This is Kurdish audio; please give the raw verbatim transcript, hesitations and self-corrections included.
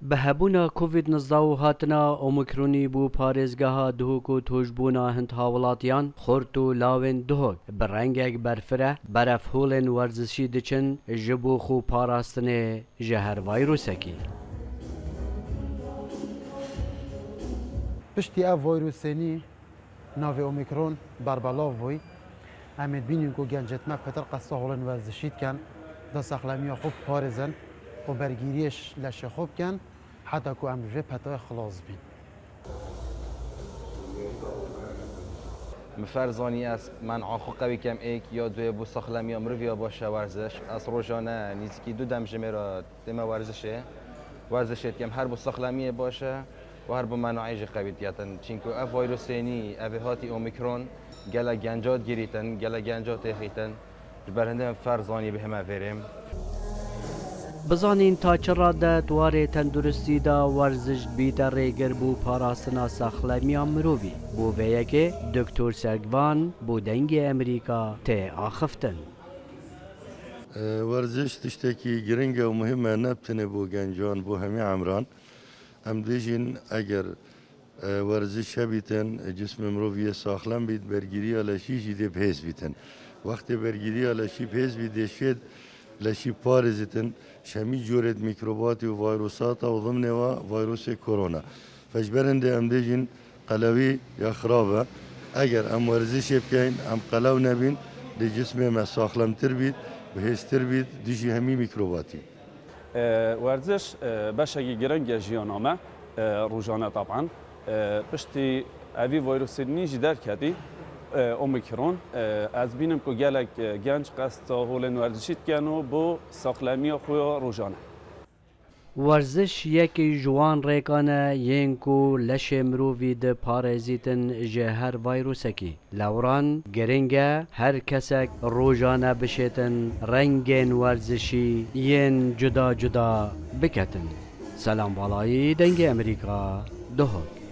Bi hebûna Covid nizdeh û hatina Omikronî bû parêzgeha Duhok û tûjbûna hind hawilatiyan, xurt û lawên Duhok bi rengek berfireh, berefholên werzişî diçin ji bo xwe parastinê ji her vayrusekî. Piştî ev vayrusê nî, navê Omikron berbelav bûy. Em ê bînin ku gencêt me pêtir qesta holên werzişî dikin, da saxlemiya xwe biparêzin û bergîriyê ji leşê xwe bikin, heta ku em ji vê petayê xilas bîn. Min fer zanî ez men'a xwe qewî kem êk ya duyê bo saxlemiya mirov ya baş e werziş. Ez rojane nîzikî du dem ji mêra dême werzişê. Werzişê dikem her bo saxlemiyê baş e û her bo mena'ê jî qewî diyetin. Çimkû ev vayrusê nî, evê hatî Omikron, gelek genca digirîtin, gelek genca têxîtin. Ji ber hindê min fer zanî bihême vêrê. Bizanîn ta çi rade di warê tenduristî de werziş dibîte rêgir bo parastina saxlemiya mirovî. Bo vê yekê Doktor Sergvan bo Dengê Emerîka tê axiftin. E, werziş tiştekî giring e û muhim e, ne bi tenê bo gencan, bo hemî emran. Em dibêjin, eger, e, werziş hebîtin, cismê mirovî yê saxlem bît, bergîriya leşî jî dê bihêz bîtin. Wextê bergîriya leşî bihêz bît, dê şêt leşî parêzitin, ji hemî corêt mîkrobatî û vayrosata û dimnê wa vayrosê korona. Fe ji ber hindê em dibêjin, qelewî ya xirab e. Eger em werzişê bikeyn, em qelew nebîn, dê cismê me saxlemtir bît, bihêztir bît, dijî hemî mîkrobatî. E, werziş, e, beşekî giring e jiyana me, e, rojane taban. E, piştî evî vayrusê nî jî derketî, e, Omikron. E, ez bînim ku gelek, e, genc qesta holên werzişî dikin û bo saxlemiya xwe ya rojane. Werziş yekî ji wan rêkan e yên ku leşê mirovî diparêzîtin ji her vayrusekî. Lewran giring e her kesek rojane bişêtin rengên werzişî yên cuda cuda biketin. Selam Balayî, Dengê Emerîka, Duhok.